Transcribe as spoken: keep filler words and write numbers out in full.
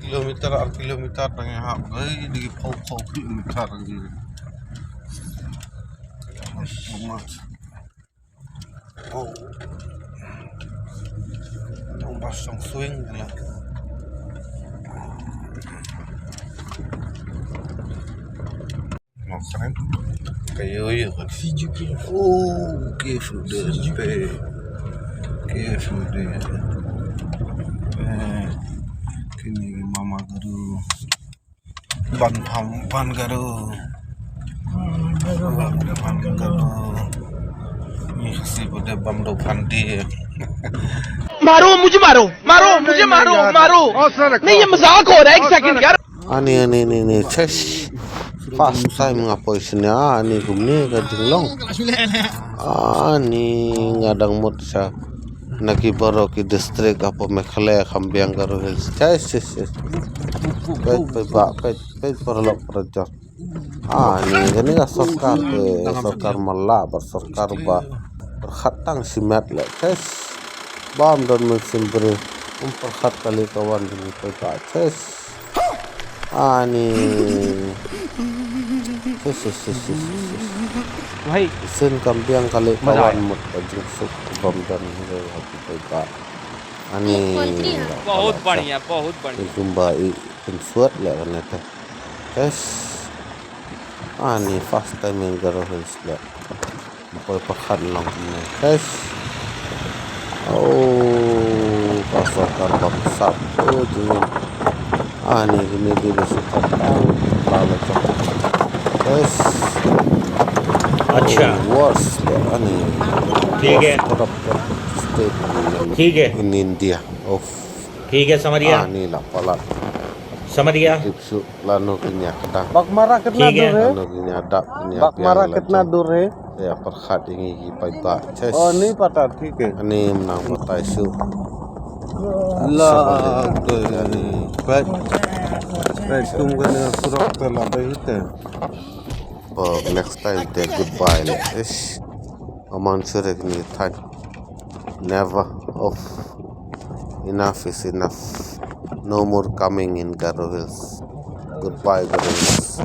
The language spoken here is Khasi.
Kilometer, ar kilometer tang ïa hap. Ai, di pau pau kilometer. Oh. Tang ba song swing la. Ka ïoh ïoh kan. Oh, ke sudah pe. Ke sudah. Eh, kini mama guru. Ban pham, ban guru. Ban guru. Ni kasi pada bam do pandi. मारो मुझे, मारो मारो मुझे, मारो मारो. नहीं, ये मजाक हो रहा है एक सेकंड यार. Ani, ani, ani, ani, chesh. First time nga poi sini, ani kumne ka jinglong. Ani nga dang mut sa. Na ki baroh ki district hapoh Meghalaya kham biang Garo Hills. Chesh, chesh, chesh. Peit, peit, ba, peit, peit, paralok, parajor. Ani, kane ka sorkar te, sorkar mala, ba sorkar ba. Pyrkhat tang shimet le, chesh. Bam don mynsiem briew. Um pyrkhat kali ka wan jong peit ba, chesh. Ani. Sis, sis, sis, sis, sis, sis. भाई, Sin kam biang kali मजा आया। Kawan mut ka jingsuk bam don hire ha ki paidbah. Ani. बहुत बढ़िया, बहुत बढ़िया। In kumba i pynsuat le kane te. Tes. Ani first time in Garo Hills le. Poi pyrkhat long kumne. Guys. Oh, ka sorkar bamsap. Oh, jingin. Ani kine dei ba sorkar tang. Ba la chok. Guys. अच्छा। Oh, worst. Ani. ठीक है। Worst corrupted state in, ठीक है। In India. Of. ठीक है, समझ गया। Ani la palat. समझ गया। Tip suk. Lano kine ïa kdang. बघमारा कितना दूर है? Lano kine ïa dap, kine ïa biang, बघमारा कितना दूर है? Ïa pyrkhat ïa ngi ki paidbah. Ches. Oh, नहीं पता, ठीक है। Ani mynta batai suk. La, to ani. Peit. Peit kum kane surok te la peit te. Ba next time te goodbye le. Ish. Aman surek ni thang. Never off. Enough is enough. No more coming in Garo Hills. Goodbye, Garo Hills.